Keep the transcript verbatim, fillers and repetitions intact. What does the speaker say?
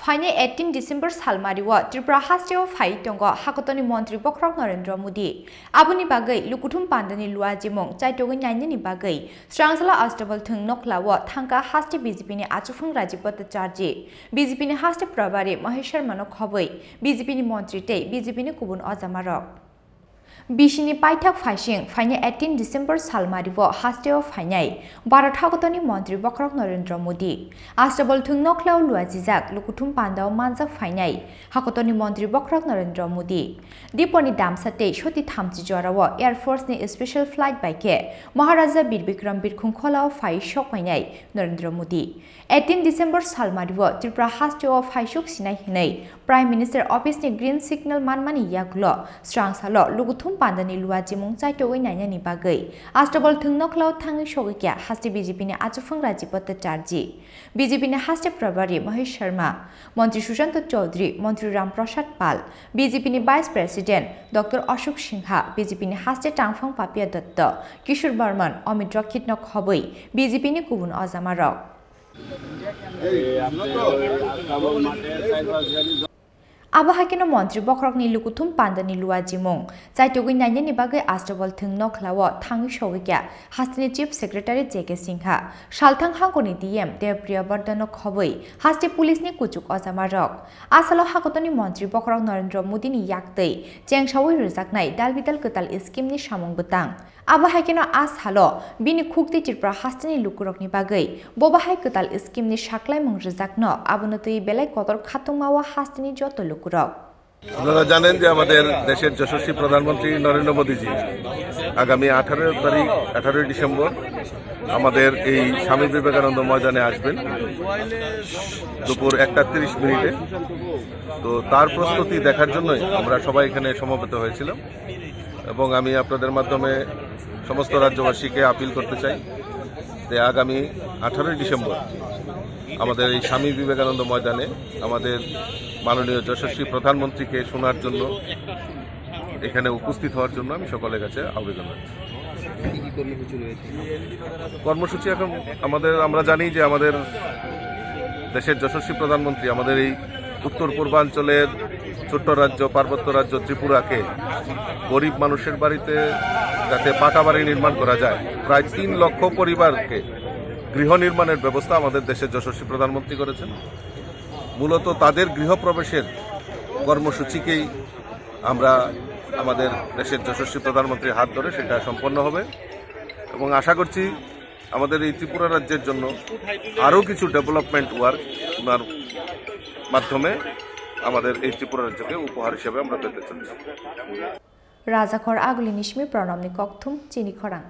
Phainai eighteen December salmario Tripura hasteo phai tongo Hakotoni Montri Bokhorok Narendra Modi. Aboni bagwi Lukuthum Pandani luajimung chaitogwi nainani bagwi Srangsala Astabal Thwng Nokhlao thangkha haste B J P ni achuphang Rajiv Bhattacharjee, B J P ni haste Prabhari Mahesh Sharma no khobwi B J P ni montri tei B J P ni kubun ojamarok. Bisini paithak phaising phainai eighteen December salmario hasteo phainai Bharat Hakotoni Montri Bokhorok Narendra Modi. Astabal Thwng Nokhlao luajijak Lukuthum Pandao manjak phainai Hakotoni Montri Bokhorok Narendra Modi. Diponi damsa tei soti thamchi jorao Air Force ni special flight bai khe Maharaja Bir Bikram Birkhung Kholao phai sok phainai Narendra Modi. Eighteen December salmario Tripura hasteo phaisuk sinai hinwi Prime Minister Office ni green signal manmani yagulo Srangsalo Lukuthum Pandani luajimung chaitogwi nainani bagwi Astabal Thwng Nokhlao thangwi sogwi kha haste B J P ni achuphang Rajiv Bhattacharjee, B J P ni haste Prabhari Mahesh Sharma, Montri Sushanta Chowdhury, Montri Ram Prasad Pal, B J P ni Vice President Doctor Ashok Singha, B J P ni haste Tangphang Papiya Dutta, Kishore Barman, Amit Rakhet no khobwi B J P ni kubun ojamarok. Abo hai kheno Montri Bokhorokni Lukuthum Pandani luajimung chaitugwi nainani bagwi Astabal Thwng Nokhlao thangwi sogwi kha hasteni Chief Secretary J K Singha, Salthang Hangkoni D M Dev Priya Bardhan no khobwi haste police ni kuchuk ojamarok. A salo Hakotoni Montri Bokhorok Narendra Modi ni yaktwi chengsawi rwjaknai dal bidal kwtal scheme ni samung bwtang. Abo hai kheno a salo bini khukti Tripura hasteni lukurokni bagwi bo bahai kwtal scheme ni saklaimung rwjakno, abono twi belai kotor khatungma o hasteni joto lukurok. আপনারা জানেন যে আমাদের দেশের যশস্বী প্রধানমন্ত্রী নরেন্দ্র মোদীজি আগামী আঠারো তারিখ, আঠারোই ডিসেম্বর আমাদের এই স্বামী বিবেকানন্দ ময়দানে আসবেন দুপুর একটা তিরিশ মিনিটে। তো তার প্রস্তুতি দেখার জন্যই আমরা সবাই এখানে সমবেত হয়েছিলাম। এবং আমি আপনাদের মাধ্যমে সমস্ত রাজ্যবাসীকে আপিল করতে চাই যে আগামী আঠারোই ডিসেম্বর আমাদের এই স্বামী বিবেকানন্দ ময়দানে আমাদের মাননীয় যশস্বী প্রধানমন্ত্রীকে শোনার জন্য এখানে উপস্থিত হওয়ার জন্য আমি সকলের কাছে আবেদন রাখছি। কি কি কর্মসূচি রয়েছে? কর্মসূচি এখন আমাদের, আমরা জানি যে আমাদের দেশের যশস্বী প্রধানমন্ত্রী আমাদের এই উত্তর পূর্বাঞ্চলের ছোট্ট রাজ্য, পার্বত্য রাজ্য ত্রিপুরাকে গরিব মানুষের বাড়িতে যাতে পাকা বাড়ি নির্মাণ করা যায়, প্রায় তিন লক্ষ পরিবারকে গৃহ নির্মাণের ব্যবস্থা আমাদের দেশের যশস্বী প্রধানমন্ত্রী করেছেন। মূলত তাদের গৃহপ্রবেশের কর্মসূচিকেই আমরা আমাদের দেশের যশস্বী প্রধানমন্ত্রীর হাত ধরে সেটা সম্পন্ন হবে এবং আশা করছি আমাদের এই ত্রিপুরা রাজ্যের জন্য আরও কিছু ডেভেলপমেন্ট ওয়ার্ক ওনার মাধ্যমে আমাদের এই ত্রিপুরা রাজ্যকে উপহার হিসেবে আমরা পেতে চলেছি। Rajakhor Agulini simi Pranamni kokthum chini khorang.